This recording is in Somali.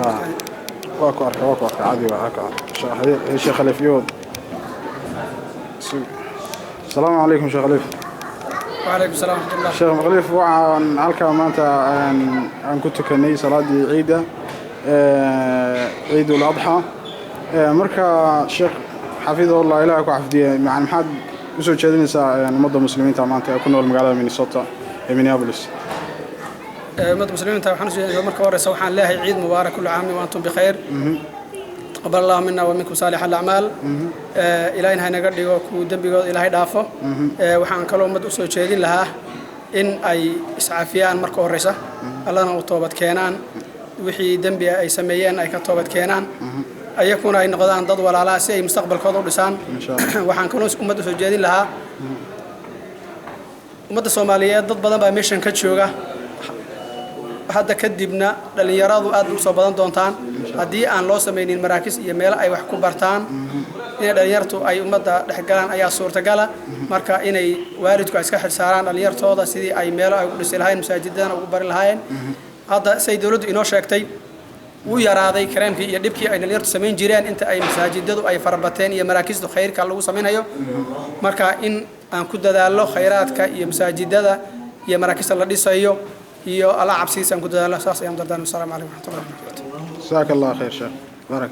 Waa ku arka, waa ku arka, caadi waa ka. Sheekh Khaliif yood. Asalaamu calaykum, Sheekh Khaliif. وعليكم السلام ورحمة الله. Sheekh Khaliif, waxaan halkaa maanta aan ku tukanay salaadii ciidda, Ciidul Adxa. Marka sheekh, xafidahullah, Ilaah ku xafdiye, macna maxaad usoo jeedinaysaa ummadda muslimiinta maanta ee ku nool magaalada Minnesota ee Minneapolis? Ummadda muslimiinta waxaan usoo jeedinaysaa, marka horeysa waxaan leeyahay ciid mubaarak, كل عام وأنتم بخير، تقبل الله منا ومنكم صالح الأعمال. Ilaahayna ha inaga dhigo kuwa dembigooda Ilaahay dhaafo. Waxaan kaloo ummadda usoo jeedin lahaa in ay iscafiyaan marka horeysa, Allana u toobad keenaan, wixii dembi ay sameeyeen ay ka toobad keenaan, ayakuna ay noqdaan dad walaalaha si ay mustaqbalkooda u dhisaan. Insha Allah. Waxaan kaloo ummadda usoo jeedin lahaa, ummadda Soomaaliyeed dad badan baa meeshan ka jooga hadda, kadibna dhallinyaradu aad bay usoo badan doontaan. Haddii aan loo samaynin maraakis iyo meelo ay wax ku bartaan, inay dhallinyartu ay ummadda dhex galaan ayaa suurtagala. Marka inay waalidku ay iska xilsaaraan dhallinyartooda sidii ay meelo ay ugu dhisi lahayn, masaajidadana ugu bari lahaayeen. Hadda say dowladdu inoo sheegtay, wuu yaraaday crimekii iyo dhibkii ay dhalinyartu samayn jireen inta ay masaajidadu ay farabateen iyo maraakistu khayrka lagu samaynayo. Marka in aan ku dadaallo khayraadka iyo masaajidada iyo maraakista la dhisayo iyo Alla cabsidiisa aan ku dadaallo, saas ayaan dardaarmay. Asalaamu calaykum waraxmatullahi wabarakatu. Jazaaka Allah khayr, sheekh, baarak Allah.